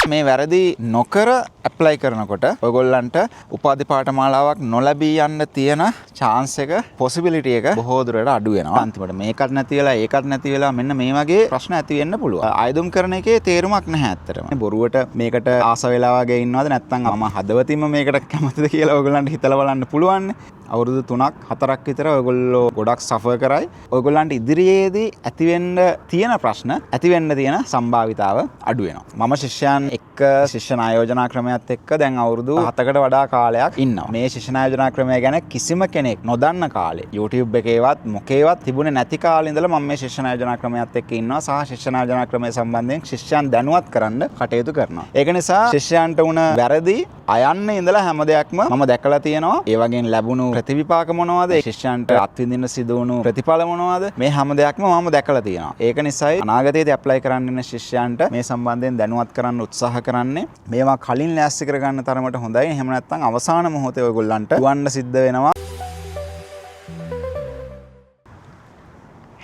මේ වැරදි නොකර ඇප්ලයි කරනකොට ඔයගොල්ලන්ට උපාධි පාඨමාලාවක් නොලැබී යන්න තියෙන චාන්ස් එක, පොසිබිලිටි එක බොහෝ දුරට අඩු වෙනවා. අන්තිමට මේකත් නැති වෙලා, ඒකත් නැති වෙලා, මෙන්න මේ වගේ ප්‍රශ්න ඇති වෙන්න පුළුවන්. ආයදුම් කරන එකේ තේරුමක් නැහැ ඇත්තටම. බොරුවට මේකට ආස වෙලා වගේ ඉන්නවද, නැත්නම් මම හදවතින්ම මේකට කැමතිද කියලා ඔයගොල්ලන්ට හිතලා බලන්න පුළුවන්. අවුරුදු 3ක් 4ක් විතර ඔයගොල්ලෝ ගොඩක් සෆර් කරයි. ඔයගොල්ලන්ට ඉදිරියේදී ඇති වෙන්න තියෙන ප්‍රශ්න ඇති වෙන්න තියෙන සම්භාවිතාව අඩු වෙනවා. මම ශිෂ්‍යයන් එක්ක ශිෂ්‍ය ආයෝජනා ක්‍රමයත් එක්ක දැන් අවුරුදු 7කට වඩා කාලයක් ඉන්නවා. මේ ශිෂ්‍ය ආයෝජනා ක්‍රමය ගැන කිසිම කෙනෙක් නොදන්න කාලේ, YouTube එකේවත් මොකේවත් තිබුණේ නැති කාලේ ඉඳලා මම මේ ශිෂ්‍ය ආයෝජනා ක්‍රමයත් එක්ක ඉන්නවා සහ ශිෂ්‍ය ආයෝජනා ක්‍රමය සම්බන්ධයෙන් ශිෂ්‍යයන් දැනුවත් කරන්න කටයුතු කරනවා. ඒක නිසා ශිෂ්‍යයන්ට වුණ වැරදි අයන්න ඉඳලා හැම දෙයක්ම මම දැකලා තියෙනවා. ඒ වගේම ලැබුණු ප්‍රතිවිපාක මොනවද? ඒ ශිෂ්‍යයන්ට අත්විඳින්න සිදු වුණු ප්‍රතිඵල මොනවද? මේ හැම දෙයක්ම මම දැකලා තියෙනවා. ඒක නිසායි අනාගතයේදී ඇප්ලයි කරන්න ඉන්න ශිෂ්‍යයන්ට මේ සම්බන්ධයෙන් දැනුවත් කරන්න උත්සාහ කරන්නේ. මේවා කලින් ලෑස්ති කරගන්න තරමට හොඳයි. එහෙම නැත්නම් අවසාන මොහොතේ ඔයගොල්ලන්ට දුවන්න සිද්ධ වෙනවා.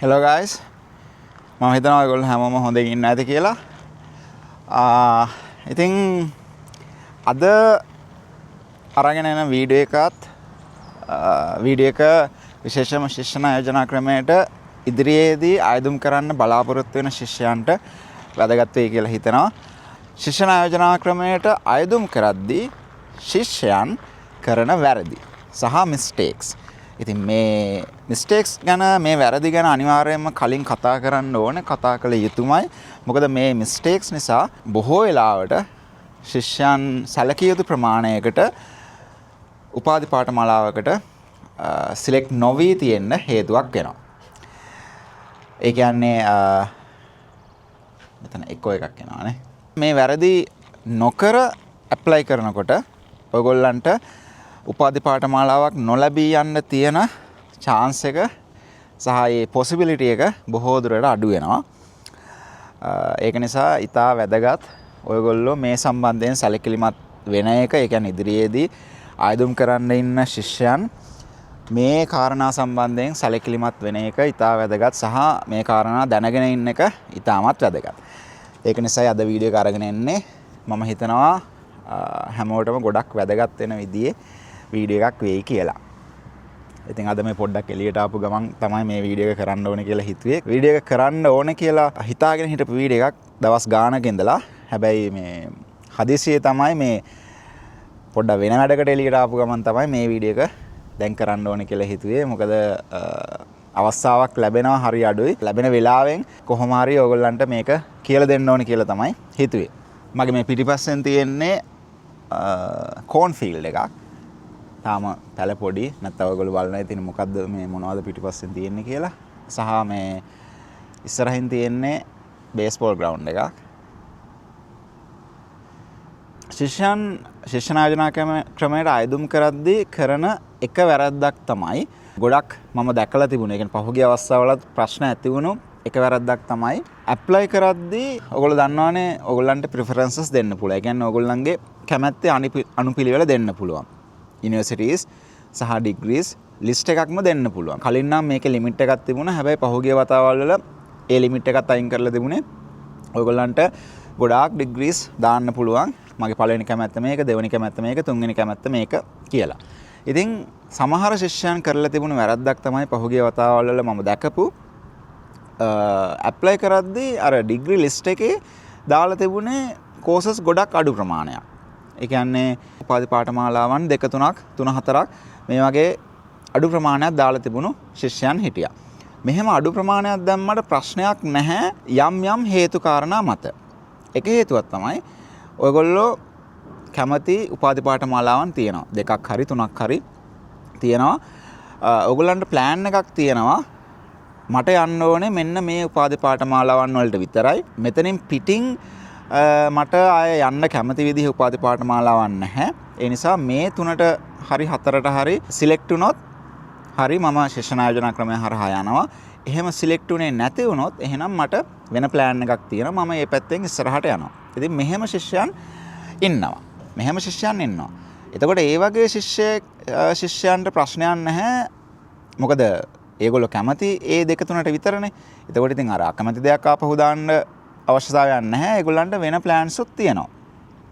Hello guys. මම හිතනවා ඔයගොල්ලෝ හැමෝම හොඳින් ඉන්න ඇති කියලා. ඉතින් අද අරගෙන එන වීඩියෝ එකත් වීඩියෝ එක විශේෂම ශිෂ්‍ය ආයෝජනා ක්‍රමයට ඉදිරියේදී ආයදුම් කරන්න බලාපොරොත්තු වෙන ශිෂ්‍යයන්ට වැදගත් වෙයි කියලා හිතනවා. ශිෂ්‍ය ආයෝජනා ක්‍රමයට ආයදුම් කරද්දී ශිෂ්‍යයන් කරන වැරදි සහ මිස්ටේක්ස්. ඉතින් මේ මිස්ටේක්ස් ගැන, මේ වැරදි ගැන අනිවාර්යයෙන්ම කලින් කතා කරන්න ඕනේ, කතා කළ යුතුමයි. මොකද මේ මිස්ටේක්ස් නිසා බොහෝ වෙලාවට ශිෂ්‍යයන් සැලකිය යුතු ප්‍රමාණයකට උපාධි පාඨමාලාවකට සිලෙක්ට් නොවී තියෙන්න හේතුවක් වෙනවා. ඒ කියන්නේ මෙතන එකෝ එකක් එනවානේ. මේ වැරදි නොකර ඇප්ලයි කරනකොට ඔයගොල්ලන්ට උපාධි පාඨමාලාවක් නොලැබී යන්න තියෙන චාන්ස් එක සහ ඒ පොසිබිලිටි එක බොහෝ දුරට අඩු වෙනවා. ඒක නිසා ඉතා වැදගත් ඔයගොල්ලෝ මේ සම්බන්ධයෙන් සැලකිලිමත් වෙන එක. ඒ කියන්නේ ඉදිරියේදී ආයදුම් කරන්න ඉන්න ශිෂ්‍යයන් මේ කාරණා සම්බන්ධයෙන් සැලකිලිමත් වෙන එක ඉතා වැදගත් සහ මේ කාරණා දැනගෙන ඉන්න එක ඉතාමත් වැදගත්. ඒක නිසායි අද වීඩියෝ එක අරගෙන එන්නේ. මම හිතනවා හැමෝටම ගොඩක් වැදගත් වෙන විදිහේ වීඩියෝ එකක් වෙයි කියලා. ඉතින් අද මේ පොඩ්ඩක් එළියට ආපු ගමන් තමයි මේ වීඩියෝ එක කරන්න ඕනේ කියලා හිතුවේ. වීඩියෝ එක කරන්න ඕනේ කියලා හිතාගෙන හිටපු වීඩියෝ එකක් දවස් ගානක ඉඳලා. හැබැයි මේ හදිසියේ තමයි මේ පොඩ්ඩක් වෙන වැඩකට එළියට ආපු ගමන් තමයි මේ වීඩියෝ එක දැන් කරන්න ඕනේ කියලා හිතුවේ. මොකද අවස්ථාවක් ලැබෙනවා හරි අඩුයි. ලැබෙන වෙලාවෙන් කොහොම හරි ඔයගොල්ලන්ට මේක කියලා දෙන්න ඕනේ කියලා තමයි හිතුවේ. මගේ මේ පිටිපස්සෙන් තියෙන්නේ කෝන් ෆීල්ඩ් එකක්. තාම පැල පොඩි, නැත්නම් ඔයගොල්ලෝ බලනවා ඉතින් මොකද්ද මේ මොනවද පිටිපස්සෙන් තියෙන්නේ කියලා. සහ මේ ඉස්සරහින් තියෙන්නේ බේස්බෝල් ග්‍රවුන්ඩ් එකක්. ශිෂ්‍යයන් ශිෂ්‍ය ආයෝජනා ක්‍රමයට අයදුම් කරද්දී කරන එක වැරද්දක් තමයි ගොඩක් මම දැකලා තිබුණේ. ඒ කියන්නේ පහුගිය අවස්ථාවලත් ප්‍රශ්න ඇති වුණු එක වැරද්දක් තමයි ඇප්ලයි කරද්දී ඔයගොල්ලෝ දන්නවනේ ඔයගොල්ලන්ට ප්‍රිෆරන්සස් දෙන්න පුළුවන්. ඒ කියන්නේ ඔයගොල්ලන්ගේ කැමැත්තේ අනුපිළිවෙල දෙන්න පුළුවන්. යුනිවර්සිටිස් සහ ඩිග්‍රීස් ලිස්ට් එකක්ම දෙන්න පුළුවන්. කලින් නම් මේකේ ලිමිට් එකක් තිබුණා. හැබැයි පහුගිය වතාවල් වල ඒ ලිමිට් එකත් අයින් කරලා තිබුණේ. ඔයගොල්ලන්ට ගොඩාක් ඩිග්‍රීස් දාන්න පුළුවන්. මගේ පළවෙනි කැමැත්ත මේක, දෙවෙනි කැමැත්ත මේක, තුන්වෙනි කැමැත්ත මේක කියලා. ඉතින් සමහර ශිෂ්‍යයන් කරලා තිබුණු වැරද්දක් තමයි පහුගිය වතාවල් වල මම දැකපු, ඇප්ලයි කරද්දී අර ඩිග්‍රී ලිස්ට් එකේ දාලා තිබුණේ කෝසස් ගොඩක් අඩු ප්‍රමාණයක්. ඒ කියන්නේ උපාධි පාඨමාලාවන් දෙක තුනක් තුන හතරක් මේ වගේ අඩු ප්‍රමාණයක් දාලා තිබුණු ශිෂ්‍යයන් හිටියා. මෙහෙම අඩු ප්‍රමාණයක් දැම්මට ප්‍රශ්නයක් නැහැ යම් යම් හේතු කාරණා මත. එක හේතුවක් තමයි ඔයගොල්ලෝ කැමති උපාධි පාඨමාලාවන් තියෙනවා. දෙකක් හරි තුනක් හරි තියෙනවා. ඔයගොල්ලන්ට ප්ලෑන් එකක් තියෙනවා. මට යන්න ඕනේ මෙන්න මේ උපාධි පාඨමාලාවන් වලට විතරයි. මෙතනින් පිටින් මට ආය යන්න කැමති විදිහ උපාධි පාඨමාලාවන් නැහැ. ඒ නිසා මේ තුනට හරි හතරට හරි සිලෙක්ට් වුණොත් හරි මම ශිෂ්‍ය ආයෝජනා ක්‍රමය හරහා යනවා. එහෙම සිලෙක්ට් වුණේ නැති වුණොත් එහෙනම් මට වෙන ප්ලෑන් එකක් තියෙනවා. මම මේ පැත්තෙන් ඉස්සරහට යනවා. ඉතින් මෙහෙම ශිෂ්‍යයන් ඉන්නවා. මෙහෙම ශිෂ්‍යයන් ඉන්නවා. එතකොට ඒ වගේ ශිෂ්‍යයන්ට ප්‍රශ්නයක් නැහැ. මොකද ඒගොල්ලෝ කැමති ඒ දෙක තුනට විතරනේ. එතකොට ඉතින් අර අකමැති දෙයක් ආපහු දාන්න අවශ්‍යතාවයක් නැහැ. ඒගොල්ලන්ට වෙන ප්ලෑන්ස් උත් තියෙනවා.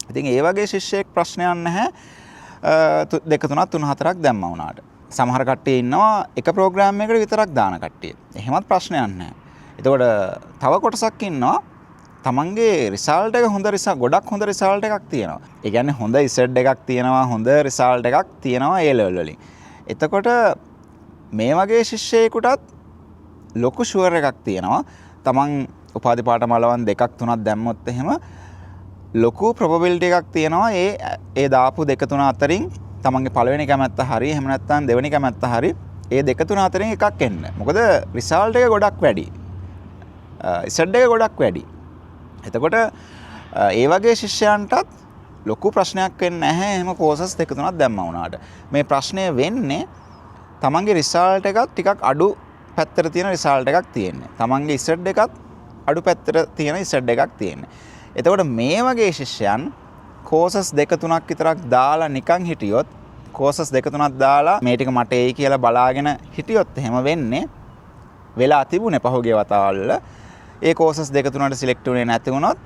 ඉතින් ඒ වගේ ශිෂ්‍යයෙක් ප්‍රශ්නයක් නැහැ දෙක තුනක් තුන හතරක් දැම්මා වුණාට. සමහර කට්ටිය ඉන්නවා එක ප්‍රෝග්‍රෑම් එකකට විතරක් දාන කට්ටිය. එහෙමත් ප්‍රශ්නයක් නැහැ. එතකොට තව කොටසක් ඉන්නවා තමන්ගේ රිසල්ට් එක හොඳ රිසල්ට්, ගොඩක් හොඳ රිසල්ට් එකක් තියෙනවා. ඒ කියන්නේ හොඳ ඉසෙඩ් එකක් තියෙනවා, හොඳ රිසල්ට් එකක් තියෙනවා ඒ ලෙවල් වලින්. එතකොට මේ වගේ ශිෂ්‍යයෙකුටත් ලොකු ෂුවර් එකක් තියෙනවා. තමන් උපාධි පාඨමාලාවන් දෙකක් තුනක් දැම්මොත් එහෙම ලොකු ප්‍රොබබිලිටි එකක් තියෙනවා ඒ ඒ දාපු දෙක තුන අතරින් තමන්ගේ පළවෙනි කැමැත්ත හරි, එහෙම නැත්නම් දෙවෙනි කැමැත්ත හරි, ඒ දෙක තුන අතරින් එකක් එන්න. මොකද රිසල්ට් එක ගොඩක් වැඩි. ඉසෙඩ් එක ගොඩක් වැඩි. එතකොට ඒ වගේ ශිෂ්‍යයන්ටත් ලොකු ප්‍රශ්නයක් වෙන්නේ නැහැ එහෙම කෝසස් දෙක තුනක් දැම්මා වුණාට. මේ ප්‍රශ්නය වෙන්නේ තමන්ගේ රිසල්ට් එකත් ටිකක් අඩු පැත්තට තියෙන රිසල්ට් එකක් තියෙන්නේ. තමන්ගේ ඉසෙඩ් එකත් අඩු පැත්තට තියෙන ඉසෙඩ් එකක් තියෙන්නේ. එතකොට මේ වගේ ශිෂ්‍යයන් කෝසස් දෙක තුනක් විතරක් දාලා නිකන් හිටියොත්, කෝසස් දෙක තුනක් දාලා මේ ටික මට එයි කියලා බලාගෙන හිටියොත් එහෙම වෙන්නේ, වෙලා තිබුණේ පහුගිය වතාවල් වල, ඒ කෝසස් දෙක තුනට සිලෙක්ට් වුණේ නැති වුණොත්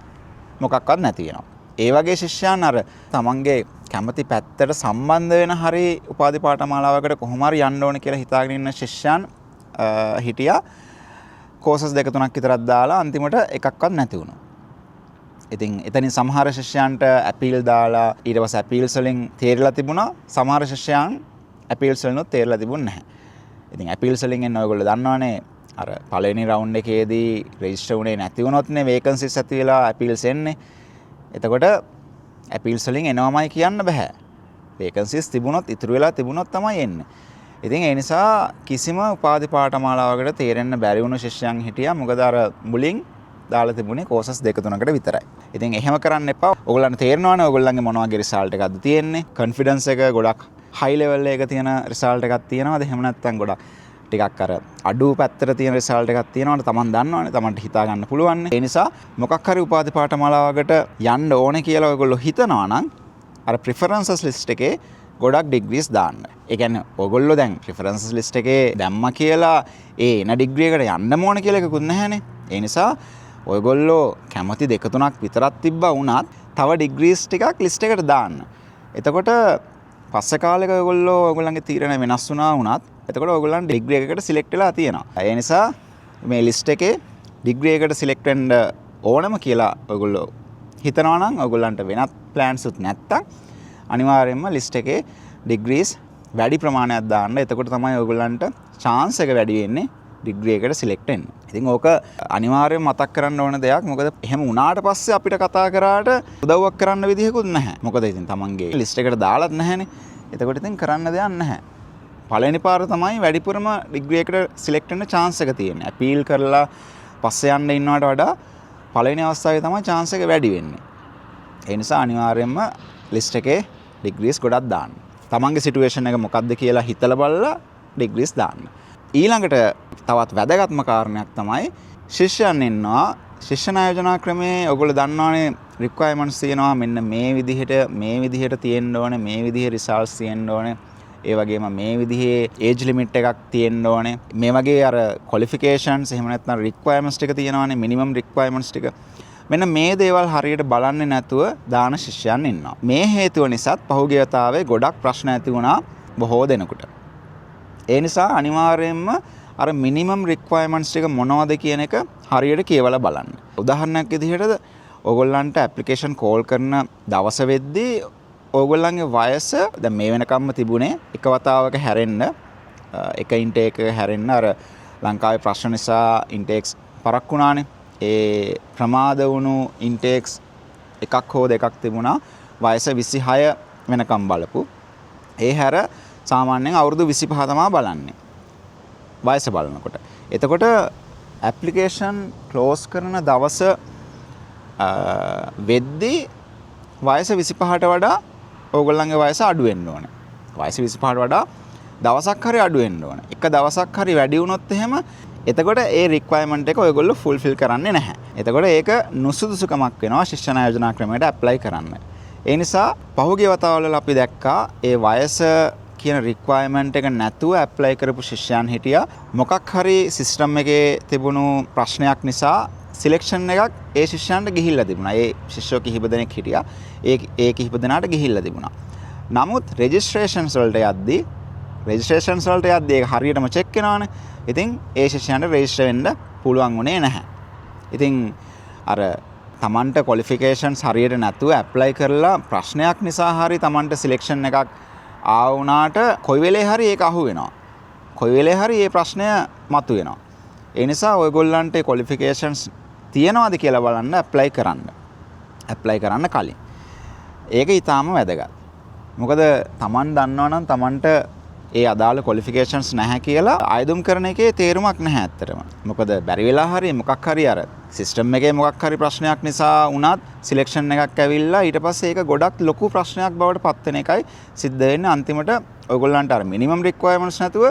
මොකක්වත් නැති වෙනවා. ඒ වගේ ශිෂ්‍යයන් අර තමන්ගේ කැමති පැත්තට සම්බන්ධ වෙන හරි උපාධි පාඨමාලාවකට කොහොම හරි යන්න ඕන කියලා හිතාගෙන ඉන්න ශිෂ්‍යයන් හිටියා. කෝසස් දෙක තුනක් විතරක් දාලා අන්තිමට එකක්වත් නැති වුණා. ඉතින් එතනින් සමහර ශිෂ්‍යයන්ට ඇපීල් දාලා ඊට පස්සේ ඇපීල්ස් වලින් තේරිලා තිබුණා. සමහර ශිෂ්‍යයන් ඇපීල්ස් වලිනුත් තේරිලා තිබුණ නැහැ. ඉතින් ඇපීල්ස් වලින් එන්න ඔයගොල්ලෝ දන්නවනේ, අර පළවෙනි රවුන්ඩ් එකේදී රෙජිස්ටර් වුණේ නැති වුණොත්නේ වේකන්සිස් ඇති වෙලා ඇපීල්ස් එන්නේ. එතකොට ඇපීල්ස් වලින් එනවමයි කියන්න බෑ. වේකන්සිස් තිබුණොත්, ඉතුරු වෙලා තිබුණොත් තමයි එන්නේ. ඉතින් ඒ නිසා කිසිම උපාධි පාඨමාලාවකට තේරෙන්න බැරි වුණු ශිෂ්‍යයන් හිටියා. මොකද අර මුලින් දාලා තිබුණේ කෝසස් දෙක තුනකට විතරයි. ඉතින් එහෙම කරන්න එපා. ඔයගොල්ලන්ට තේරෙනවනේ ඔයගොල්ලන්ගේ මොන වගේ රිසල්ට් එකක්ද තියෙන්නේ. කොන්ෆිඩන්ස් එක ගොඩක් හයි ලෙවල් එකක තියෙන රිසල්ට් එකක් තියෙනවද? එහෙම නැත්නම් ගොඩක් ටිකක් අර අඩු පැත්තට තියෙන රිසල්ට් එකක් තියෙනවද? තමන් දන්නවනේ. තමන්ට හිතා ගන්න පුළුවන්. ඒ නිසා මොකක් හරි උපාධි පාඨමාලාවකට යන්න ඕනේ කියලා ඔයගොල්ලෝ හිතනවා නම් අර ප්‍රිෆරන්සස් ලිස්ට් එකේ ගොඩක් ඩිග්‍රීස් දාන්න. ඒ කියන්නේ ඔයගොල්ලෝ දැන් ප්‍රිෆරන්සස් ලිස්ට් එකේ දැම්මා කියලා ඒ එන ඩිග්‍රී එකට යන්න ඕන කියලා එකකුත් නැහැනේ. ඒ නිසා ඔයගොල්ලෝ කැමති දෙක තුනක් විතරක් තිබ්බා වුණත් තව ඩිග්‍රීස් ටිකක් ලිස්ට් එකට දාන්න. එතකොට පස්සේ කාලෙක ඔයගොල්ලෝ ඔයගොල්ලන්ගේ තීරණ වෙනස් වුණා වුණත් එතකොට ඔයගොල්ලන් ඩිග්‍රී එකකට සිලෙක්ට් වෙලා තියෙනවා. ඒ නිසා මේ ලිස්ට් එකේ ඩිග්‍රී එකට සිලෙක්ට් වෙන්න ඕනම කියලා ඔයගොල්ලෝ හිතනවා නම්, ඔයගොල්ලන්ට වෙනත් ප්ලෑන්ස් උත් නැත්තම් අනිවාර්යයෙන්ම ලිස්ට් එකේ ඩිග්‍රීස් වැඩි ප්‍රමාණයක් දාන්න. එතකොට තමයි ඔයගොල්ලන්ට චාන්ස් එක වැඩි වෙන්නේ ඩිග්‍රී එකට සිලෙක්ට් වෙන්න. ඉතින් ඕක අනිවාර්යයෙන් මතක් කරන්න ඕන දෙයක්. මොකද එහෙම වුණාට පස්සේ අපිට කතා කරාට උදව්වක් කරන්න විදිහකුත් නැහැ. මොකද ඉතින් තමන්ගේ ලිස්ට් එකට දාලත් නැහැනේ. එතකොට ඉතින් කරන්න දෙයක් නැහැ. පළවෙනි පාර තමයි වැඩිපුරම ඩිග්‍රී එකට සිලෙක්ට් වෙන්න චාන්ස් එක තියෙන්නේ. ඇපීල් කරලා පස්සේ යන්න ඉන්නවට වඩා පළවෙනි අවස්ථාවේ තමයි චාන්ස් එක වැඩි වෙන්නේ. ඒ නිසා අනිවාර්යයෙන්ම ලිස්ට් එකේ ඩිග්‍රීස් ගොඩක් දාන්න. තමන්ගේ සිටුේෂන් එක මොකක්ද කියලා හිතලා බලලා ඩිග්‍රීස් දාන්න. ඊළඟට තවත් වැදගත්ම කාරණයක් තමයි ශිෂ්‍යයන් ඉන්නවා. ශිෂ්‍ය ආයෝජනා ක්‍රමයේ ඔයගොල්ලෝ දන්නවනේ රික්වයර්මන්ට්ස් තියෙනවා. මෙන්න මේ විදිහට මේ විදිහට තියෙන්න ඕනේ, මේ විදිහේ රිසල්ට්ස් තියෙන්න ඕනේ, ඒ වගේම මේ විදිහේ ඒජ් ලිමිට් එකක් තියෙන්න ඕනේ. මේ වගේ අර ක්වොලිෆිකේෂන්ස් එහෙම නැත්නම් රික්වයර්මන්ට්ස් ටික තියෙනවනේ, මිනිමම් රික්වයර්මන්ට්ස් ටික. මෙන්න මේ දේවල් හරියට බලන්නේ නැතුව දාන ශිෂ්‍යයන් ඉන්නවා. මේ හේතුව නිසාත් පහුගිය වතාවේ ගොඩක් ප්‍රශ්න ඇති වුණා බොහෝ දෙනෙකුට. ඒ නිසා අනිවාර්යයෙන්ම අර මිනිමම් රික්වයර්මන්ට්ස් ටික මොනවද කියන එක හරියට කියවලා බලන්න. උදාහරණයක් විදිහට ඔයගොල්ලන්ට ඇප්ලිකේෂන් කෝල් කරන දවස වෙද්දී ඔයගොල්ලන්ගේ වයස දැන් මේ වෙනකම්ම තිබුණේ එක වතාවක හැරෙන්න, එක ඉන්ටේක් එක හැරෙන්න අර ලංකාවේ ප්‍රශ්න නිසා ඉන්ටේක්ස් පරක්කු වුණානේ. ඒ ප්‍රමාද වුණු ඉන්ටේක්ස් එකක් හෝ දෙකක් තිබුණා වයස 26 වෙනකම් බලපු. ඒ හැර සාමාන්‍යයෙන් අවුරුදු 25 තමා බලන්නේ වයස බලනකොට. එතකොට ඇප්ලිකේෂන් ක්ලෝස් කරන දවස වෙද්දී වයස 25ට වඩා ඕගොල්ලන්ගේ වයස අඩු වෙන්න ඕනේ. වයස 25ට වඩා දවසක් හරි අඩු වෙන්න ඕනේ. එක දවසක් හරි වැඩි වුණොත් එහෙම එතකොට ඒ රික්වයර්මන්ට් එක ඔයගොල්ලෝ ෆුල්ෆිල් කරන්නේ නැහැ. එතකොට ඒක නුසුදුසුකමක් වෙනවා ශිෂ්‍ය ආයෝජනා ක්‍රමයට ඇප්ලයි කරන්න. ඒ නිසා පහුගිය වතාවල් වල අපි දැක්කා ඒ වයස කියන රික්වයර්මන්ට් එක නැතුව ඇප්ලයි කරපු ශිෂ්‍යයන් හිටියා. මොකක් හරි සිස්ටම් එකේ තිබුණු ප්‍රශ්නයක් නිසා සිලෙක්ෂන් එකක් ඒ ශිෂ්‍යයන්ට ගිහිල්ලා තිබුණා. ඒ ශිෂ්‍යයෝ කිහිප දෙනෙක් හිටියා. ඒ ඒ කිහිප දෙනාට ගිහිල්ලා තිබුණා. නමුත් රෙජිස්ට්‍රේෂන්ස් වලට යද්දි ඒක හරියටම චෙක් වෙනවානේ. ඉතින් ඒ ශිෂ්‍යයන්ට රෙජිස්ටර් වෙන්න පුළුවන් වුණේ නැහැ. ඉතින් අර තමන්ට ක්වොලිෆිකේෂන්ස් හරියට නැතුව ඇප්ලයි කරලා ප්‍රශ්නයක් නිසා හරි තමන්ට සිලෙක්ෂන් එකක් ආ වුණාට කොයි වෙලේ හරි ඒක අහු වෙනවා. කොයි වෙලේ හරි ඒ ප්‍රශ්නය මතුවෙනවා. ඒ නිසා ඔයගොල්ලන්ට ක්වොලිෆිකේෂන්ස් තියනවාද කියලා බලන්න ඇප්ලයි කරන්න. ඇප්ලයි කරන්න කලින්. ඒක ඊටාම වැදගත්. මොකද තමන් දන්නවා නම් තමන්ට ඒ අදාළ ක්වොලිෆිකේෂන්ස් නැහැ කියලා අයදුම් කරන එකේ තේරුමක් නැහැ ඇත්තටම. මොකද බැරි වෙලා හරි මොකක් හරි අර සිස්ටම් එකේ මොකක් හරි ප්‍රශ්නයක් නිසා වුණත් සිලෙක්ෂන් එකක් ඇවිල්ලා ඊට පස්සේ ඒක ගොඩක් ලොකු ප්‍රශ්නයක් බවට පත් වෙන එකයි සිද්ධ වෙන්නේ. අන්තිමට ඔයගොල්ලන්ට අර මිනිමම් රික්වයර්මන්ට්ස් නැතුව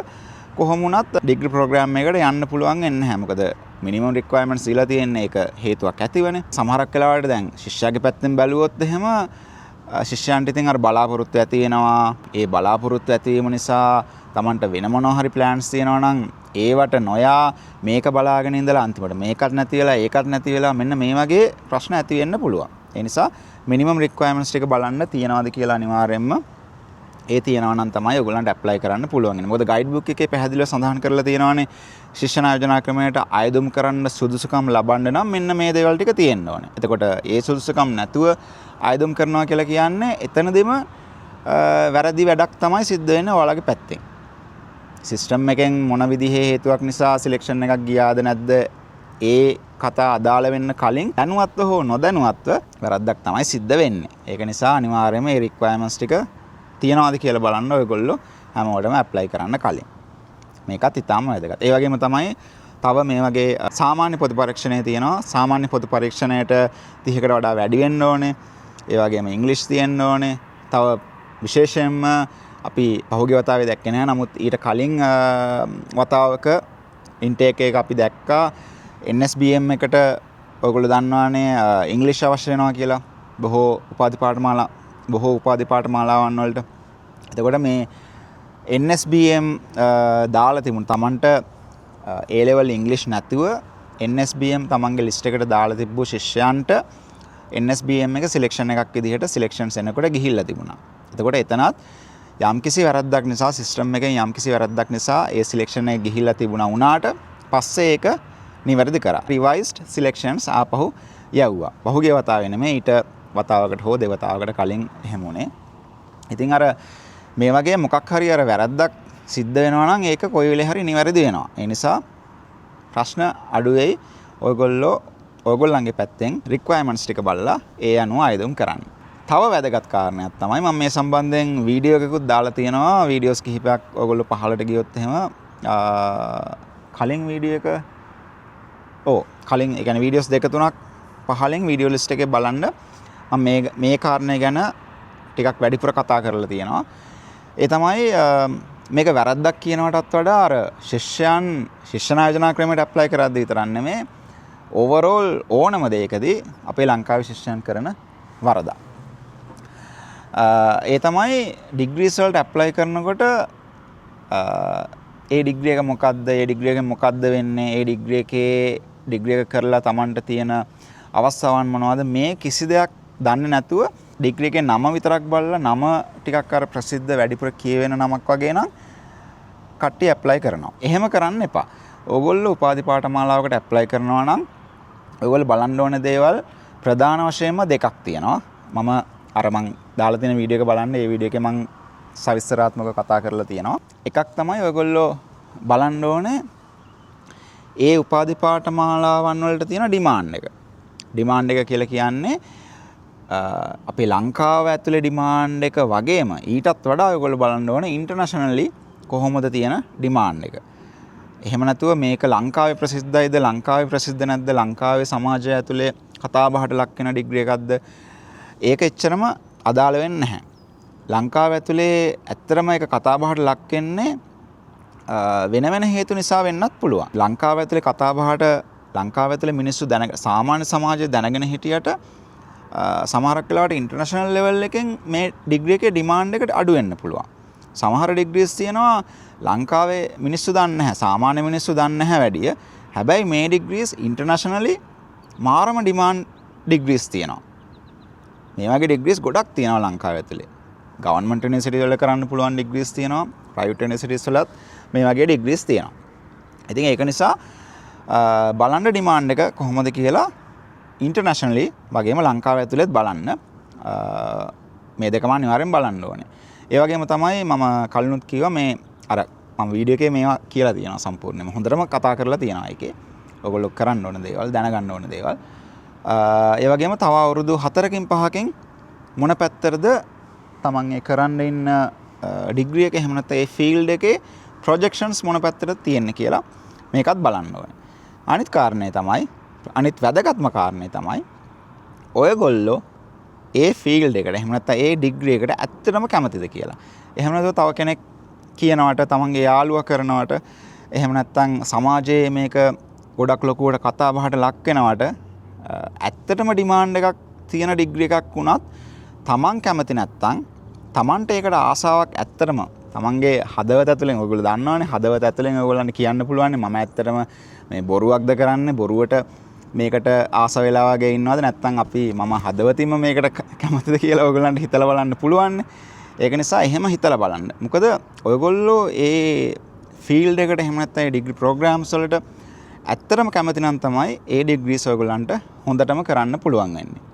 කොහොම වුණත් ඩිග්‍රී ප්‍රෝග්‍රෑම් එකකට යන්න පුළුවන් වෙන්නේ නැහැ. මොකද මිනිමම් රික්වයර්මන්ට්ස් දීලා තියෙන්නේ ඒක හේතුවක් ඇතිවනේ. සමහරක් වෙලාවට දැන් ශිෂ්‍යයාගේ පැත්තෙන් බැලුවොත් එහෙම ශිෂ්‍යයන්ට ඉතින් අර බලාපොරොත්තු ඇති වෙනවා. ඒ බලාපොරොත්තු ඇතිවීම නිසා තමන්ට වෙන මොනවා හරි ප්ලෑන්ස් තියෙනවා නම් ඒවට නොයා මේක බලාගෙන ඉඳලා අන්තිමට මේකත් නැති වෙලා ඒකත් නැති වෙලා මෙන්න මේ වගේ ප්‍රශ්න ඇති වෙන්න පුළුවන්. ඒ නිසා මිනිමම් රික්වයර්මන්ට්ස් ටික බලන්න තියනවාද කියලා අනිවාර්යයෙන්ම. ඒ තියෙනවා නම් තමයි ඔයගොල්ලන්ට ඇප්ලයි කරන්න පුළුවන් වෙන්නේ. මොකද ගයිඩ් බුක් එකේ පැහැදිලිව සඳහන් කරලා තියෙනවානේ ශිෂ්‍ය ආයෝජනා ක්‍රමයට අයදුම් කරන්න සුදුසුකම් ලබන්න නම් මෙන්න මේ දේවල් ටික තියෙන්න ඕනේ. එතකොට ඒ සුදුසුකම් නැතුව අයදුම් කරනවා කියලා කියන්නේ එතනදිම වැරදි වැඩක් තමයි සිද්ධ වෙන්නේ ඔයාලගේ පැත්තෙන්. සිස්ටම් එකෙන් මොන විදිහේ හේතුවක් නිසා සිලෙක්ෂන් එකක් ගියාද නැද්ද ඒ කතා අදාළ වෙන්න කලින් දැනුවත්ව හෝ නොදැනුවත්ව වැරද්දක් තමයි සිද්ධ වෙන්නේ. ඒක නිසා අනිවාර්යයෙන්ම මේ රික්වයර්මන්ට්ස් ටික තියනවාද කියලා බලන්න ඔයගොල්ලෝ හැමෝටම ඇප්ලයි කරන්න කලින්. මේකත් ඉතාම වැදගත්. ඒ වගේම තමයි තව මේ වගේ සාමාන්‍ය පොදු පරීක්ෂණය තියෙනවා. සාමාන්‍ය පොදු පරීක්ෂණයට 30කට වඩා වැඩි වෙන්න ඕනේ. ඒ වගේම ඉංග්‍රීසි තියෙන්න ඕනේ. තව විශේෂයෙන්ම අපි පහුගිය වතාවේ දැක්කේ නෑ. නමුත් ඊට කලින් වතාවක ඉන්ටේක් එක අපි දැක්කා NSBM එකට. ඔයගොල්ලෝ දන්නවානේ ඉංග්‍රීසි අවශ්‍ය වෙනවා කියලා බොහෝ උපාධි පාඨමාලාවන් වලට. එතකොට මේ NSBM දාලා තිබුණ තමන්ට ඒ ලෙවල් ඉංග්‍රීසි නැතුව NSBM තමන්ගේ ලිස්ට් එකට දාලා තිබ්බු ශිෂ්‍යයන්ට NSBM එක සිලෙක්ෂන් එකක් විදිහට සිලෙක්ෂන්ස් එනකොට ගිහිල්ලා තිබුණා. එතකොට එතනත් යම්කිසි වැරද්දක් නිසා, සිස්ටම් එකෙන් යම්කිසි වැරද්දක් නිසා ඒ සිලෙක්ෂන් එක ගිහිල්ලා තිබුණා වුණාට පස්සේ ඒක නිවැරදි කරා. රිවයිස්ඩ් සිලෙක්ෂන්ස් ආපහු යව්වා. පහුගිය වතාවේ නෙමෙයි, ඊට වතාවකට හෝ දෙවතාවකට කලින් එහෙම වුණේ. ඉතින් අර මේ වගේ මොකක් හරි අර වැරද්දක් සිද්ධ වෙනවා නම් ඒක කොයි වෙලේ හරි නිවැරදි වෙනවා. ඒ නිසා ප්‍රශ්න අඩු වෙයි ඔයගොල්ලෝ ඔයගොල්ලන්ගේ පැත්තෙන් රික්වයර්මන්ට්ස් ටික බලලා ඒ අනුව අයදුම් කරන්න. තව වැදගත් කාරණයක් තමයි මම මේ සම්බන්ධයෙන් වීඩියෝ එකකුත් දාලා තියෙනවා. වීඩියෝස් කිහිපයක් ඔයගොල්ලෝ පහළට ගියොත් එහෙම කලින් වීඩියෝ එක, ඔව්, කලින් ඒ කියන්නේ වීඩියෝස් දෙක තුනක් පහලින් වීඩියෝ ලිස්ට් එකේ බලන්න, මම මේ මේ කාරණය ගැන ටිකක් වැඩිපුර කතා කරලා තියෙනවා. ඒ තමයි මේක වැරද්දක් කියනවටත් වඩා අර ශිෂ්‍යයන් ශිෂ්‍ය ආයෝජනා ක්‍රමයට ඇප්ලයි කරද්දී විතරක් නෙමේ, ඕවරෝල් ඕනම දෙයකදී අපේ ලංකාවේ ශිෂ්‍යයන් කරන වරදක්. ඒ තමයි ඩිග්‍රීස් වලට ඇප්ලයි කරනකොට ඒ ඩිග්‍රී එක මොකද්ද, ඒ ඩිග්‍රී එකෙන් මොකද්ද වෙන්නේ, ඒ ඩිග්‍රී එකේ ඩිග්‍රී එක කරලා තමන්ට තියෙන අවස්ථාවන් මොනවද, මේ කිසි දෙයක් දන්නේ නැතුව ඩිග්‍රී එකේ නම විතරක් බලලා, නම ටිකක් අර ප්‍රසිද්ධ වැඩිපුර කියවෙන නමක් වගේ නම් කට්ටිය ඇප්ලයි කරනවා. එහෙම කරන්න එපා. ඕගොල්ලෝ උපාධි පාඨමාලාවකට ඇප්ලයි කරනවා නම් ඔයගොල්ලෝ බලන්න ඕන දේවල් ප්‍රධාන වශයෙන්ම දෙකක් තියෙනවා. මම අර මං දාලා තියෙන වීඩියෝ එක බලන්න. ඒ වීඩියෝ එකේ මං සවිස්තරාත්මකව කතා කරලා තියෙනවා. එකක් තමයි ඔයගොල්ලෝ බලන්න ඕනේ ඒ උපාධි පාඨමාලාවන් වලට තියෙන ඩිමාන්ඩ් එක. ඩිමාන්ඩ් එක කියලා කියන්නේ අපේ ලංකාව ඇතුලේ ඩිමාන්ඩ් එක වගේම ඊටත් වඩා ඔයගොල්ලෝ බලන්න ඕනේ ඉන්ටර්නැෂනලි කොහොමද තියෙන ඩිමාන්ඩ් එක. එහෙම නැතුව මේක ලංකාවේ ප්‍රසිද්ධයිද, ලංකාවේ ප්‍රසිද්ධ නැද්ද, ලංකාවේ සමාජය ඇතුලේ කතා බහට ලක් වෙන ඩිග්‍රී එකක්ද, ඒක එච්චරම අදාළ වෙන්නේ නැහැ. ලංකාව ඇතුලේ ඇත්තටම ඒක කතා බහට ලක් වෙන්නේ වෙන වෙන හේතු නිසා වෙන්නත් පුළුවන්. ලංකාව ඇතුලේ කතා බහට, ලංකාව ඇතුලේ මිනිස්සු දැන, සාමාන්‍ය සමාජය දැනගෙන හිටියට සමහරක් වෙලාවට ඉන්ටර්නැෂනල් ලෙවල් එකෙන් මේ ඩිග්‍රී එකේ ඩිමාන්ඩ් එකට අඩු වෙන්න පුළුවන්. සමහර ඩිග්‍රීස් තියෙනවා ලංකාවේ මිනිස්සු දන්නේ නැහැ. සාමාන්‍ය මිනිස්සු දන්නේ නැහැ වැඩිය. හැබැයි මේ ඩිග්‍රීස් ඉන්ටර්නැෂනලි මාරම ඩිමාන්ඩ් ඩිග්‍රීස් තියෙනවා. මේ වගේ ඩිග්‍රීස් ගොඩක් තියෙනවා ලංකාව ඇතුලේ. ගවර්න්මන්ට් යුනිවර්සිටි වල කරන්න පුළුවන් ඩිග්‍රීස් තියෙනවා. ප්‍රයිවට් යුනිවර්සිටිස් වලත් මේ වගේ ඩිග්‍රීස් තියෙනවා. ඉතින් ඒක නිසා බලන්න ඩිමාන්ඩ් එක කොහොමද කියලා ඉන්ටර්නැෂනලි වගේම ලංකාව ඇතුලෙත් බලන්න. මේ දෙකම අනිවාර්යෙන් බලන්න ඕනේ. ඒ වගේම තමයි මම කලිනුත් කිව්වා, මේ අර මම වීඩියෝ එකේ මේවා කියලා තියෙනවා, සම්පූර්ණයෙන්ම හොඳටම කතා කරලා තියෙනවා ඒකේ. ඔයගොල්ලෝ කරන්න ඕන දේවල්, දැනගන්න ඕන දේවල්. ඒ වගේම තව අවුරුදු 4කින් 5කින් මොන පැත්තටද තමන් ඒ කරන්න ඉන්න ඩිග්‍රී එක, එහෙම නැත්නම් ඒ ෆීල්ඩ් එකේ ප්‍රොජෙක්ෂන්ස් මොන පැත්තටද තියෙන්නේ කියලා මේකත් බලන්න ඕනේ. අනිත් කාරණේ තමයි, අනිත් වැදගත්ම කාරණේ තමයි, ඔයගොල්ලෝ ඒ ෆීල්ඩ් එකට, එහෙම නැත්නම් ඒ ඩිග්‍රී එකට ඇත්තටම කැමතිද කියලා. එහෙම නැත්නම් තව කෙනෙක් කියනවට, තමන්ගේ යාළුවා කරනවට, එහෙම නැත්නම් සමාජයේ මේක ගොඩක් ලොකුවට කතා බහට ලක් වෙනවට, ඇත්තටම ඩිමාන්ඩ් එකක් තියෙන ඩිග්‍රී එකක් වුණත් තමන් කැමති නැත්නම්, තමන්ට ඒකට ආසාවක් ඇත්තටම තමන්ගේ හදවත ඇතුලෙන්, ඔයගොල්ලෝ දන්නවනේ, හදවත ඇතුලෙන් ඔයගොල්ලන්ට කියන්න පුළුවන් මම ඇත්තටම මේ බොරුවක්ද කරන්නේ, බොරුවට මේකට ආස වෙලා වගේ ඉන්නවද, නැත්නම් අපි මම හදවතින්ම මේකට කැමතිද කියලා ඔයගොල්ලන්ට හිතලා බලන්න පුළුවන්. ඒක නිසා එහෙම හිතලා බලන්න. මොකද ඔයගොල්ලෝ ඒ ෆීල්ඩ් එකට, එහෙම නැත්නම් ඒ ඩිග්‍රී ප්‍රෝග්‍රෑම්ස් වලට ඇත්තටම කැමති නම් තමයි ඒ ඩිග්‍රීස් ඔයගොල්ලන්ට හොඳටම කරන්න පුළුවන් වෙන්නේ.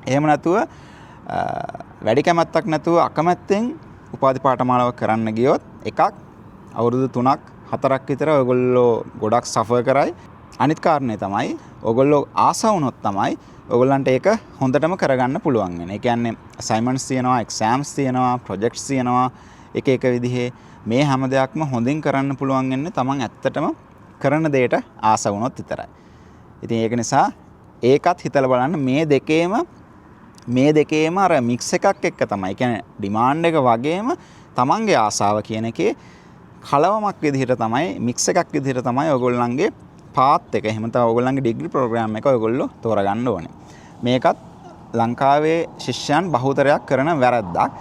එහෙම නැතුව, වැඩි කැමැත්තක් නැතුව අකමැත්තෙන් උපාධි පාඨමාලාවක් කරන්න ගියොත් එකක් අවුරුදු 3ක් 4ක් විතර ඔයගොල්ලෝ ගොඩක් සෆර් කරයි. අනිත් කාරණේ තමයි ඔයගොල්ලෝ ආස වුණොත් තමයි ඔයගොල්ලන්ට ඒක හොඳටම කරගන්න පුළුවන් වෙන්නේ. ඒ කියන්නේ අසයින්මන්ට්ස් තියෙනවා, එක්සෑම්ස් තියෙනවා, ප්‍රොජෙක්ට්ස් තියෙනවා, එක එක විදිහේ මේ හැම දෙයක්ම හොඳින් කරන්න පුළුවන් වෙන්නේ තමන් ඇත්තටම කරන දෙයට ආස වුණොත් විතරයි. ඉතින් ඒක නිසා ඒකත් හිතලා බලන්න. මේ දෙකේම අර මික්ස් එකක් එක්ක තමයි. ඒ කියන්නේ ඩිමාන්ඩ් එක වගේම තමන්ගේ ආසාව කියන එකේ කලවමක් විදිහට තමයි, මික්ස් එකක් විදිහට තමයි ඔයගොල්ලන්ගේ පාත් එක, එහෙම නැත්නම් ඔයගොල්ලන්ගේ ඩිග්‍රී ප්‍රෝග්‍රෑම් එක ඔයගොල්ලෝ තෝරගන්න ඕනේ. මේකත් ලංකාවේ ශිෂ්‍යයන් බහුතරයක් කරන වැරද්දක්.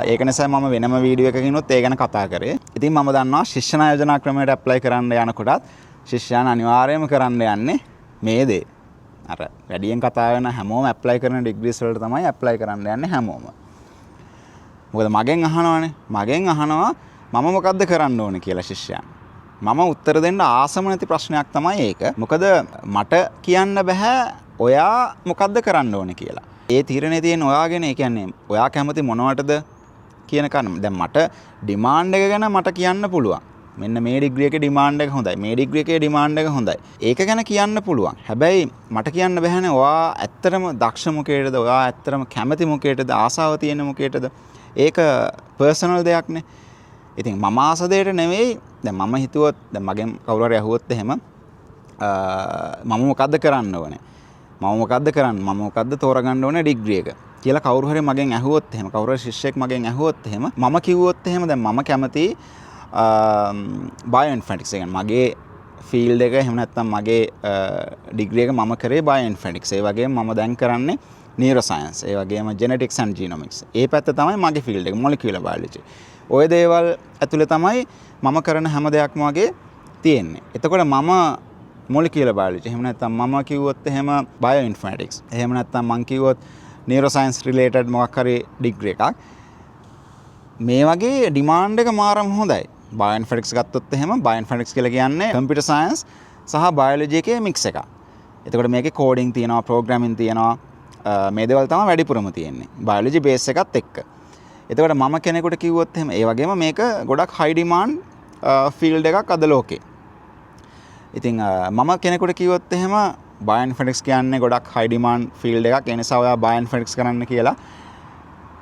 ඒක නිසා මම වෙනම වීඩියෝ එකකිනුත් ඒ ගැන කතා කරේ. ඉතින් මම දන්නවා ශිෂ්‍ය ආයෝජනා ක්‍රමයට ඇප්ලයි කරන්න යනකොටත් ශිෂ්‍යයන් අනිවාර්යයෙන්ම කරන්න යන්නේ මේ දේ. අර වැඩියෙන් කතා වෙන හැමෝම ඇප්ලයි කරන ඩිග්‍රීස් වලට තමයි ඇප්ලයි කරන්න යන්නේ හැමෝම. මොකද මගෙන් අහනවානේ. මගෙන් අහනවා මම මොකද්ද කරන්න ඕනේ කියලා ශිෂ්‍යයන්. මම උත්තර දෙන්න ආසම නැති ප්‍රශ්නයක් තමයි ඒක. මොකද මට කියන්න බෑ ඔයා මොකද්ද කරන්න ඕනේ කියලා. ඒ තීරණය තියෙන ඔයාගෙන. ඒ කියන්නේ ඔයා කැමති මොනවටද කියන කාරණා. දැන් මට ඩිමාන්ඩ් එක ගැන මට කියන්න පුළුවන්. මෙන්න මේ ඩිග්‍රී එකේ ඩිමාන්ඩ් එක හොඳයි. මේ ඩිග්‍රී එකේ ඩිමාන්ඩ් එක හොඳයි. ඒක ගැන කියන්න පුළුවන්. හැබැයි මට කියන්න බැහැනේ ඔයා ඇත්තටම දක්ෂ මොකේටද, ඔයා ඇත්තටම කැමති මොකේටද, ආසාව තියෙන මොකේටද. ඒක පර්සනල් දෙයක්නේ. ඉතින් මම ආස දෙයට නෙවෙයි. දැන් මම හිතුවොත්, දැන් මගෙන් කවුරු හරි ඇහුවොත් එහෙම මම මොකද්ද කරන්න ඕනේ? මම මොකද්ද කරන්න? මම මොකද්ද තෝරගන්න ඕනේ ඩිග්‍රී එක කියලා කවුරු හරි මගෙන් ඇහුවොත් එහෙම, කවුරු හරි ශිෂ්‍යෙක් මගෙන් ඇහුවොත් එහෙම, මම කිව්වොත් එහෙම, දැන් මම කැමති බයෝ ඉන්ෆර්මැටික්ස්. ඒ කියන්නේ මගේ ෆීල්ඩ් එක, එහෙම නැත්නම් මගේ ඩිග්‍රී එක මම කරේ බයෝ ඉන්ෆර්මැටික්ස්. ඒ වගේම මම දැන් කරන්නේ නියුරෝ සයන්ස්. ඒ වගේම ජෙනටික්ස් ඇන්ඩ් ජීනොමික්ස්. ඒ පැත්ත තමයි මගේ ෆීල්ඩ් එක, මොලිකියුලර් බයොලොජි. ඔය දේවල් ඇතුලේ තමයි මම කරන හැම දෙයක්ම වගේ තියෙන්නේ. එතකොට මම මොලිකියුලර් බයොලොජි, එහෙම නැත්නම් මම කිව්වොත් එහෙම බයෝ ඉන්ෆර්මැටික්ස්, එහෙම නැත්නම් මං කිව්වොත් නියුරෝ සයන්ස් රිලේටඩ් මොකක් හරි ඩිග්‍රී එකක්, මේ වගේ ඩිමාන්ඩ් එක මාරම හොඳයි. බයෝ ඉන්ෆර්මැටික්ස් ගත්තොත් එහෙම, බයෝ ඉන්ෆර්මැටික්ස් කියලා කියන්නේ කම්පියුටර් සයන්ස් සහ බයොලොජි එකේ මික්ස් එකක්. එතකොට මේකේ කෝඩින් තියෙනවා, ප්‍රෝග්‍රෑමින් තියෙනවා, මේ දේවල් තමයි වැඩිපුරම තියෙන්නේ. බයොලොජි බේස් එකත් එක්ක. එතකොට මම කෙනෙකුට කිව්වොත් එහෙම, ඒ වගේම මේක ගොඩක් හයි ඩිමාන්ඩ් ෆීල්ඩ් එකක් අද ලෝකේ. ඉතින් මම කෙනෙකුට කිව්වොත් එහෙම බයෝ ඉන්ෆර්මැටික්ස් කියන්නේ ගොඩක් හයි ඩිමාන්ඩ් ෆීල්ඩ් එකක්. ඒ නිසා ඔයා බයෝ ඉන්ෆර්මැටික්ස් කරන්න කියලා,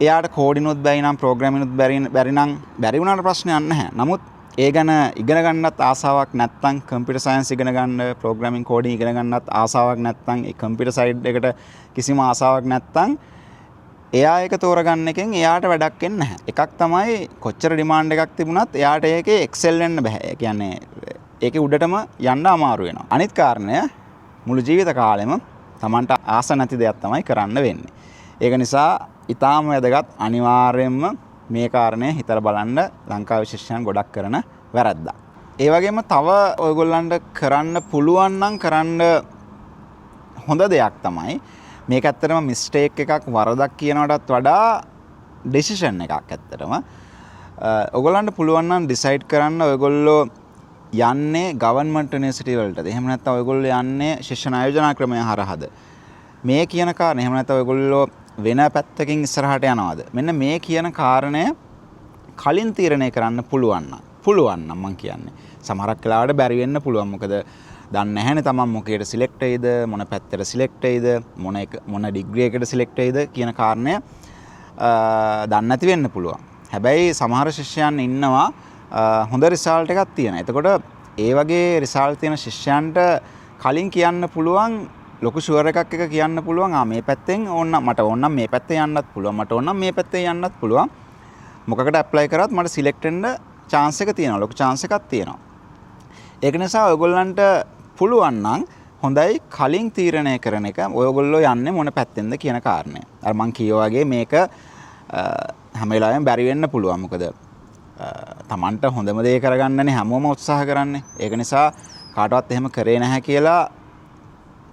එයාට කෝඩිනුත් බැරි නම්, ප්‍රෝග්‍රෑමිනුත් බැරි නම්, බැරි වුණාට ප්‍රශ්නයක් නැහැ. නමුත් ඒ ගැන ඉගෙන ගන්නත් ආසාවක් නැත්නම්, කම්පියුටර් සයන්ස් ඉගෙන ගන්න, ප්‍රෝග්‍රෑමින් කෝඩින් ඉගෙන ගන්නත් ආසාවක් නැත්නම්, ඒ කම්පියුටර් සයිඩ් එකට කිසිම ආසාවක් නැත්නම්, එයා ඒක තෝරගන්න එකෙන් එයාට වැඩක් වෙන්නේ නැහැ. එකක් තමයි කොච්චර ඩිමාන්ඩ් එකක් තිබුණත් එයාට ඒකේ එක්සෙල් වෙන්න බෑ. ඒ කියන්නේ ඒකේ උඩටම යන්න අමාරු වෙනවා. අනිත් කාරණය මුළු ජීවිත කාලෙම තමන්ට ආස නැති දෙයක් තමයි කරන්න වෙන්නේ. ඒක නිසා ඉතාම වැදගත් අනිවාර්යයෙන්ම මේ කාරණය හිතලා බලන්න, ලංකාවේ ශිෂ්‍යයන් ගොඩක් කරන වැරද්දක්. ඒ වගේම තව ඔයගොල්ලන්ට කරන්න පුළුවන් නම් කරන්න හොඳ දෙයක් තමයි මේක ඇත්තටම මිස්ටේක් එකක් වරදක් කියනවටත් වඩා ඩිසිෂන් එකක් ඇත්තටම. ඔයගොල්ලන්ට පුළුවන් නම් ඩිසයිඩ් කරන්න ඔයගොල්ලෝ යන්නේ ගවර්න්මන්ට් යුනිවර්සිටි වලටද, එහෙම නැත්නම් ඔයගොල්ලෝ යන්නේ ශිෂ්‍ය ආයෝජනා ක්‍රමය හරහාද, මේ කියන කාරණේ, එහෙම නැත්නම් ඔයගොල්ලෝ වෙන පැත්තකින් ඉස්සරහට යනවාද, මෙන්න මේ කියන කාරණය කලින් තීරණය කරන්න පුළුවන් නම්, පුළුවන් නම් මං කියන්නේ. සමහරක් වෙලාවට බැරි වෙන්න පුළුවන්. මොකද දන්නේ නැහැනේ තමන් මොකේට සිලෙක්ට් වෙයිද, මොන පැත්තට සිලෙක්ට් වෙයිද, මොන එක මොන ඩිග්‍රී එකට සිලෙක්ට් වෙයිද කියන කාරණය දන්නේ නැති වෙන්න පුළුවන්. හැබැයි සමහර ශිෂ්‍යයන් ඉන්නවා හොඳ රිසල්ට් එකක් තියෙන. එතකොට ඒ වගේ රිසල්ට් තියෙන ශිෂ්‍යයන්ට කලින් කියන්න පුළුවන්, ලොකු ෂුවර් එකක් එක කියන්න පුළුවන්, ආ මේ පැත්තෙන් ඕන නම්, මට ඕන නම් මේ පැත්තේ යන්නත් පුළුවන්, මට ඕන නම් මේ පැත්තේ යන්නත් පුළුවන්, මොකකට ඇප්ලයි කරත් මට සිලෙක්ට් වෙන්න චාන්ස් එක තියෙනවා, ලොකු චාන්ස් එකක් තියෙනවා. ඒක නිසා ඔයගොල්ලන්ට පුළුවන් නම් හොඳයි කලින් තීරණය කරන එක, ඔයගොල්ලෝ යන්නේ මොන පැත්තෙන්ද කියන කාරණය. අර මං කියවා වගේ මේක හැම වෙලාවෙම බැරි වෙන්න පුළුවන්. මොකද තමන්ට හොඳම දේ කරගන්නනේ හැමෝම උත්සාහ කරන්නේ. ඒක නිසා කාටවත් එහෙම කරේ නැහැ කියලා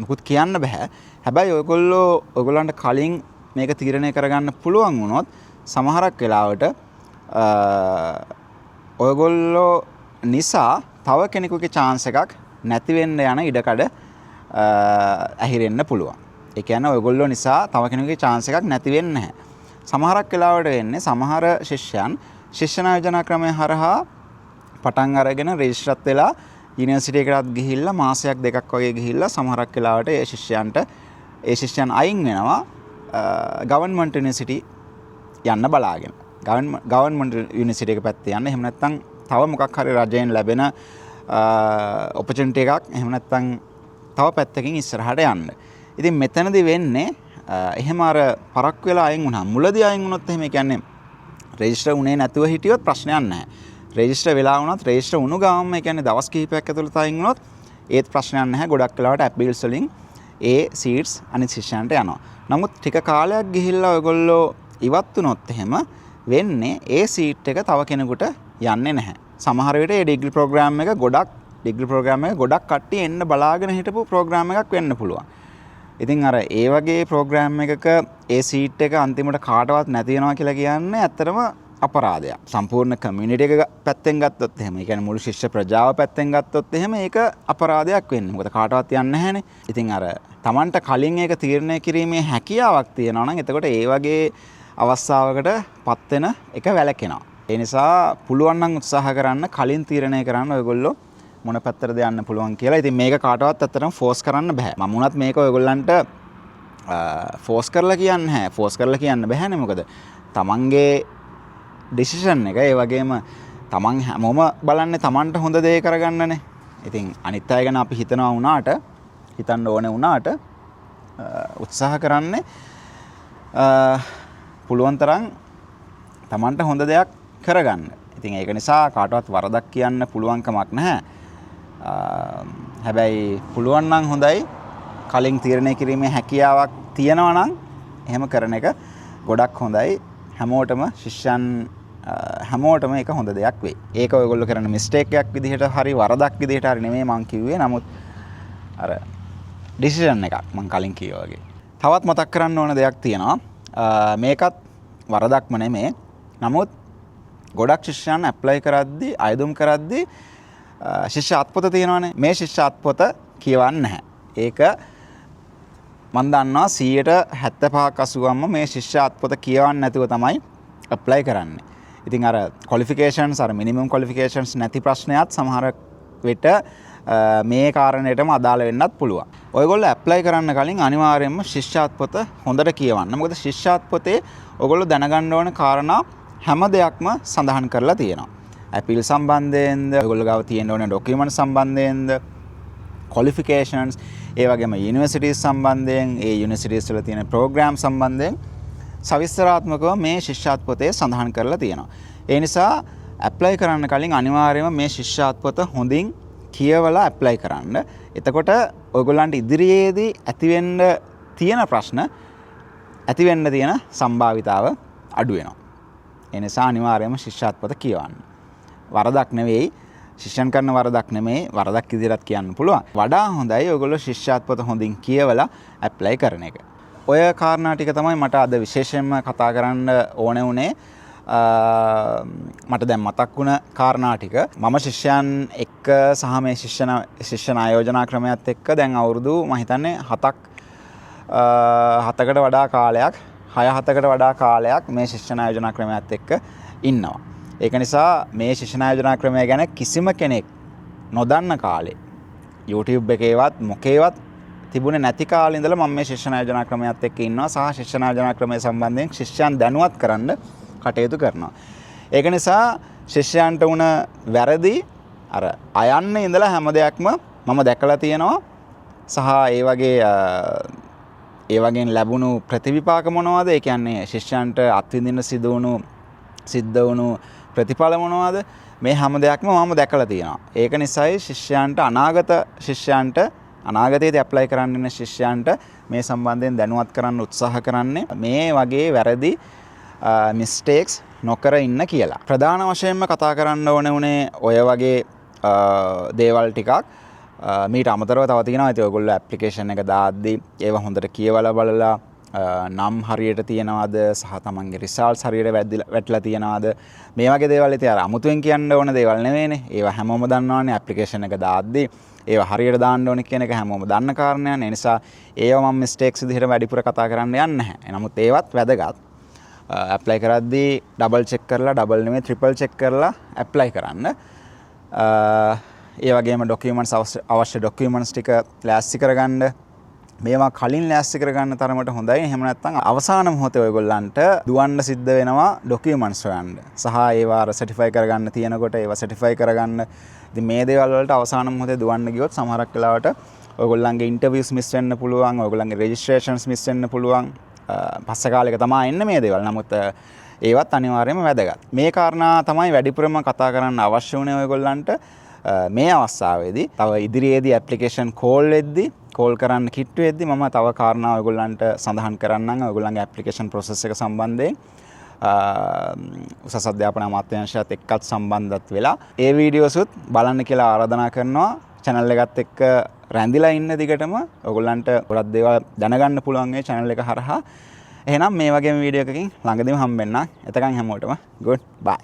මුකුත් කියන්න බෑ. හැබැයි ඔයගොල්ලන්ට කලින් මේක තීරණය කරගන්න පුළුවන් වුණොත් සමහරක් වෙලාවට ඔයගොල්ලෝ නිසා තව කෙනෙකුගේ චාන්ස් එකක් නැති වෙන්න යන ඉඩකඩ ඇහිරෙන්න පුළුවන්. ඒ කියන්නේ ඔයගොල්ලෝ නිසා තව කෙනෙකුගේ චාන්ස් එකක් නැති වෙන්නේ නැහැ. සමහරක් වෙලාවට වෙන්නේ සමහර ශිෂ්‍යයන් ශිෂ්‍ය ආයෝජනා ක්‍රමය හරහා පටන් අරගෙන රෙජිස්ටර්ත් වෙලා යුනිවර්සිටි එකටත් ගිහිල්ලා මාසයක් දෙකක් වගේ ගිහිල්ලා සමහරක් වෙලාවට ඒ ශිෂ්‍යයන් අයින් වෙනවා ගවර්න්මන්ට් යුනිවර්සිටි යන්න බලාගෙන. ගවර්න්මන්ට් යුනිවර්සිටි එක පැත්තේ යන්න. එහෙම නැත්නම් තව මොකක් හරි රජයෙන් ලැබෙන ඔපචුනිටි එකක්, එහෙම නැත්නම් තව පැත්තකින් ඉස්සරහට යන්න. ඉතින් මෙතනදි වෙන්නේ එහෙම අර පරක් වෙලා අයින් වුණා. මුලදී අයින් වුණොත් එහෙම, ඒ කියන්නේ රෙජිස්ටර් වුණේ නැතුව හිටියොත් ප්‍රශ්නයක් නැහැ. රෙජිස්ටර් වෙලා වුණත් රෙජිස්ටර් වුණු ගමන්ම, ඒ කියන්නේ දවස් කිහිපයක් ඇතුළත අයින් වුණොත් ඒත් ප්‍රශ්නයක් නැහැ. ගොඩක් වෙලාවට ඇපීල්ස් වලින් ඒ සීට්ස් අනිත් ශිෂ්‍යයන්ට යනවා. නමුත් ටික කාලයක් ගිහිල්ලා ඔයගොල්ලෝ ඉවත් වුණොත් එහෙම වෙන්නේ ඒ සීට් එක තව කෙනෙකුට යන්නේ නැහැ. සමහර විට ඒ ඩිග්‍රී ප්‍රෝග්‍රෑම් එක ගොඩක් ඩිග්‍රී ප්‍රෝග්‍රෑම් එක ගොඩක් කට්ටිය එන්න බලාගෙන හිටපු ප්‍රෝග්‍රෑම් එකක් වෙන්න පුළුවන්. ඉතින් අර ඒ වගේ ප්‍රෝග්‍රෑම් එකක ඒ සීට් එක අන්තිමට කාටවත් නැති වෙනවා කියලා කියන්නේ ඇත්තටම අපරාධයක්. සම්පූර්ණ කමියුනිටි එක පැත්තෙන් ගත්තොත් එහෙම, ඒ කියන්නේ මුළු ශිෂ්‍ය ප්‍රජාව පැත්තෙන් ගත්තොත් එහෙම ඒක අපරාධයක් වෙන්නේ. මොකද කාටවත් යන්නේ නැහැනේ. ඉතින් අර තමන්ට කලින් ඒක තීරණය කිරීමේ හැකියාවක් තියෙනවා නම් එතකොට ඒ වගේ අවස්ථාවකට පත් වෙන එක වැළකෙනවා. ඒ නිසා පුළුවන් නම් උත්සාහ කරන්න කලින් තීරණය කරන්න ඔයගොල්ලෝ මොන පැත්තටද යන්න පුළුවන් කියලා. ඉතින් මේක කාටවත් ඇත්තටම ෆෝස් කරන්න බෑ. මම වුණත් මේක ඔයගොල්ලන්ට ෆෝස් කරලා කියන්න නැහැ. ෆෝස් කරලා කියන්න බෑනේ. මොකද තමන්ගේ ඩිසිෂන් එක, ඒ වගේම තමන් හැමෝම බලන්නේ තමන්ට හොඳ දේ කරගන්නනේ. ඉතින් අනිත් අය ගැන අපි හිතනවා වුණාට, හිතන්න ඕනේ වුණාට උත්සාහ කරන්නේ පුළුවන් තරම් තමන්ට හොඳ දෙයක් කරගන්න. ඉතින් ඒක නිසා කාටවත් වරදක් කියන්න පුළුවන් කමක් නැහැ. හැබැයි පුළුවන් නම් හොඳයි කලින් තීරණය කිරීමේ හැකියාවක් තියෙනවා නම් එහෙම කරන එක ගොඩක් හොඳයි. හැමෝටම ශිෂ්‍යයන් හැමෝටම ඒක හොඳ දෙයක් වෙයි. ඒක ඔයගොල්ලෝ කරන මිස්ටේක් එකක් විදිහට හරි වරදක් විදිහට හරි නෙමෙයි මං කිව්වේ. නමුත් අර ඩිසිෂන් එකක් මං කලින් කිව්වා වගේ. තවත් මතක් කරන්න ඕන දෙයක් තියෙනවා. මේකත් වරදක්ම නෙමෙයි. නමුත් ගොඩක් ශිෂ්‍යයන් ඇප්ලයි කරද්දී අයදුම් කරද්දී ශිෂ්‍ය අත්පොත තියෙනවානේ. මේ ශිෂ්‍ය අත්පොත කියවන්නේ නැහැ. ඒක මං දන්නවා 75ක් 80ක්ම මේ ශිෂ්‍ය අත්පොත කියවන්නේ නැතුව තමයි ඇප්ලයි කරන්නේ. ඉතින් අර ක්වොලිෆිකේෂන්ස්, අර මිනිමම් ක්වොලිෆිකේෂන්ස් නැති ප්‍රශ්නයත් සමහර විට මේ කාරණයටම අදාළ වෙන්නත් පුළුවන්. ඔයගොල්ලෝ ඇප්ලයි කරන්න කලින් අනිවාර්යයෙන්ම ශිෂ්‍ය අත්පොත හොඳට කියවන්න. මොකද ශිෂ්‍ය අත්පොතේ ඔයගොල්ලෝ දැනගන්න ඕන කාරණා හැම දෙයක්ම සඳහන් කරලා තියෙනවා. ඇපීල් සම්බන්ධයෙන්ද, ඔයගොල්ලෝ ගාව තියෙන්න ඕන ඩොකියුමන්ට් සම්බන්ධයෙන්ද, ක්වොලිෆිකේෂන්ස්, ඒ වගේම යුනිවර්සිටිස් සම්බන්ධයෙන්, ඒ යුනිවර්සිටිස් වල තියෙන ප්‍රෝග්‍රෑම් සම්බන්ධයෙන් සවිස්තරාත්මකව මේ ශිෂ්‍ය අත්පොතේ සඳහන් කරලා තියෙනවා. ඒ නිසා ඇප්ලයි කරන්න කලින් අනිවාර්යයෙන්ම මේ ශිෂ්‍ය අත්පොත හොඳින් කියවලා ඇප්ලයි කරන්න. එතකොට ඔයගොල්ලන්ට ඉදිරියේදී ඇතිවෙන්න තියෙන ප්‍රශ්න ඇතිවෙන්න තියෙන සම්භාවිතාව අඩු වෙනවා. ඒ නිසා අනිවාර්යයෙන්ම ශිෂ්‍ය අත්පොත කියවන්න. වරදක් නෙවෙයි. ශිෂ්‍යයන් කරන වරදක් නෙමෙයි, වරදක් විදිහටත් කියන්න පුළුවන්. වඩා හොඳයි ඔයගොල්ලෝ ශිෂ්‍යාත්පත හොඳින් කියවලා ඇප්ලයි කරන එක. ඔය කාරණා ටික තමයි මට අද විශේෂයෙන්ම කතා කරන්න ඕනේ වුණේ. මට දැන් මතක් වුණ කාරණා ටික. මම ශිෂ්‍යයන් එක්ක සහ මේ ශිෂ්‍ය ආයෝජනා ක්‍රමයත් එක්ක දැන් අවුරුදු මම හිතන්නේ 7කට වඩා කාලයක්, 6-7කට වඩා කාලයක් මේ ශිෂ්‍ය ආයෝජනා ක්‍රමයත් එක්ක ඉන්නවා. ඒක නිසා මේ ශිෂ්‍ය ආයෝජනා ක්‍රමය ගැන කිසිම කෙනෙක් නොදන්න කාලේ YouTube එකේවත් මොකේවත් තිබුණේ නැති කාලේ ඉඳලා මම මේ ශිෂ්‍ය ආයෝජනා ක්‍රමයත් එක්ක ඉන්නවා සහ ශිෂ්‍ය ආයෝජනා ක්‍රමය සම්බන්ධයෙන් ශිෂ්‍යයන් දැනුවත් කරන්න කටයුතු කරනවා. ඒක නිසා ශිෂ්‍යයන්ට වුණ වැරදි අර අයන්න ඉඳලා හැම දෙයක්ම මම දැකලා තියෙනවා සහ ඒ වගේ ඒ වගේන් ලැබුණු ප්‍රතිවිපාක මොනවද? ඒ කියන්නේ ශිෂ්‍යයන්ට අත්විඳින්න සිද්ධ වුණු ප්‍රතිඵල මොනවද? මේ හැම දෙයක්ම මම දැකලා තියෙනවා. ඒක නිසායි ශිෂ්‍යයන්ට අනාගත ශිෂ්‍යයන්ට අනාගතයේදී ඇප්ලයි කරන්න ඉන්න ශිෂ්‍යයන්ට මේ සම්බන්ධයෙන් දැනුවත් කරන්න උත්සාහ කරන්නේ මේ වගේ වැරදි මිස්ටේක්ස් නොකර ඉන්න කියලා. ප්‍රධාන වශයෙන්ම කතා කරන්න ඕනේ වුණේ ඔය වගේ දේවල් ටිකක්. මීට අමතරව තව තියෙනවා. ඉතින් ඔයගොල්ලෝ ඇප්ලිකේෂන් එක දාද්දි ඒවා හොඳට කියවලා බලලා නම් හරියට තියෙනවද සහ තමන්ගේ රිසල්ට්ස් හරියට වැටලා තියෙනවද, මේ වගේ දේවල් ඉතින් අර අමුතුවෙන් කියන්න ඕන දේවල් නෙවෙයිනේ. ඒවා හැමෝම දන්නවනේ. ඇප්ලිකේෂන් එක දාද්දි ඒවා හරියට දාන්න ඕනේ කියන එක හැමෝම දන්න කාරණයක්. ඒ නිසා ඒවා මම මිස්ටේක්ස් විදිහට වැඩිපුර කතා කරන්න යන්නේ නැහැ. නමුත් ඒවත් වැදගත්. ඇප්ලයි කරද්දී ඩබල් චෙක් කරලා, ඩබල් නෙමෙයි ට්‍රිපල් චෙක් කරලා ඇප්ලයි කරන්න. ඒ වගේම ඩොකියුමන්ට්ස් අවශ්‍ය ඩොකියුමන්ට්ස් ටික ලෑස්ති කරගන්න. මේවා කලින් ලෑස්ති කරගන්න තරමට හොඳයි. එහෙම නැත්නම් අවසාන මොහොතේ ඔයගොල්ලන්ට දුවන්න සිද්ධ වෙනවා ඩොකියුමන්ට්ස් හොයන්න. සහ ඒවා අර සර්ටිෆයි කරගන්න තියෙනකොට ඒවා සර්ටිෆයි කරගන්න. ඉතින් මේ දේවල් වලට අවසාන මොහොතේ දුවන්න ගියොත් සමහරක් වෙලාවට ඔයගොල්ලන්ගේ ඉන්ටර්විව්ස් මිස් වෙන්න පුළුවන්, ඔයගොල්ලන්ගේ රෙජිස්ට්‍රේෂන්ස් මිස් වෙන්න පුළුවන්. පස්සේ කාලෙක තමා එන්නේ මේ දේවල්. නමුත් ඒවත් අනිවාර්යයෙන්ම වැදගත්. මේ කාරණා තමයි වැඩිපුරම කතා කරන්න අවශ්‍ය වුණේ ඔයගොල්ලන්ට. මේ අවස්ථාවේදී. තව ඉදිරියේදී ඇප්ලිකේෂන් කෝල් වෙද්දී, කෝල් කරන්න කිට්ටු වෙද්දී මම තව කාරණා ඔයගොල්ලන්ට සඳහන් කරන්නම්. ඔයගොල්ලන්ගේ ඇප්ලිකේෂන් ප්‍රොසෙස් එක සම්බන්ධයෙන් උසස් අධ්‍යාපන අමාත්‍යාංශයත් එක්කත් සම්බන්ධත් වෙලා ඒ වීඩියෝසුත් බලන්න කියලා ආරාධනා කරනවා. චැනල් එකත් එක්ක රැඳිලා ඉන්න දිගටම ඔයගොල්ලන්ට ගොඩක් දේවල් දැනගන්න පුළුවන් මේ චැනල් එක හරහා. එහෙනම් මේ වගේම වීඩියෝ එකකින් ළඟදීම හම්බෙන්නම්. එතකන් හැමෝටම ගුඩ් බයි.